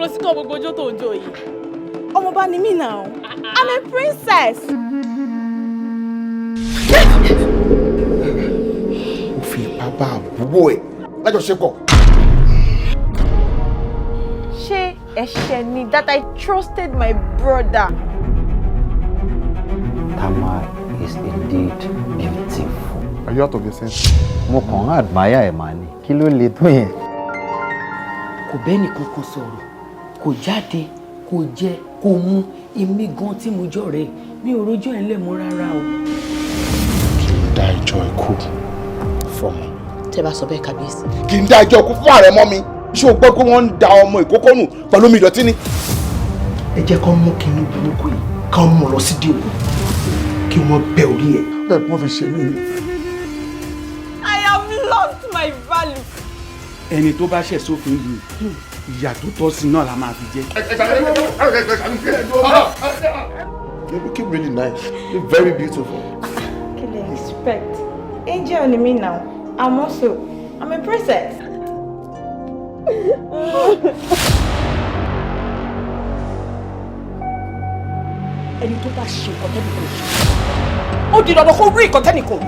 Ló sí kọ́ gbogbo ojú tó ń jó yìí? Ọmọọba ni mí now. I'm a princess. Ó fi ipá bá àbúrò ẹ̀ lájọṣepọ̀. Ṣé ẹ̀ṣẹ̀ ni that I trusted my brother? Tamar is indeed beautiful. Are you out of your senses? Mo kàn ń admire ẹ̀ mà ní. Kí ló le tó yẹn? Kò bẹ́ẹ̀ kankan sọ̀rọ̀, kò jáde, kò jẹ, kò mu. Èmi gan tí mo jọ rẹ̀, mi ò rójú ẹ̀ ńlẹ̀ mọ́ rárá o. Kì í dá ìjọ ikú fọmọ. Tẹ́ bá sọ bẹ́ẹ̀, kábíyèsí. Kì í dá ìjọ ikú fún ààrẹ mọ́ mi. Ṣé o gbọ́ pé wọ́n ń da ọmọ ìkókó nù pẹ̀lú omi ìdọ̀tí ni? Ẹ jẹ́ kán mú kinní burúkú yìí, kán mú lọ sí òkú, kí wọ́n bẹ́ orí ẹ̀. Bẹ́ẹ̀ ni wọ́n fi ṣe mí ni. I have lost my value. Ẹni tó bá ṣẹ̀ sófin lù, ìyà tó tọ́ sí náà la máa fi jẹ. You're looking really nice. You're very beautiful. Kí lẹ expect? Angel ni mí now. I'm a princess. Ẹni tó bá ṣe nǹkan tẹ́nì kò ṣe, ó di dandan kó rí nǹkan tẹ́nì kò rí.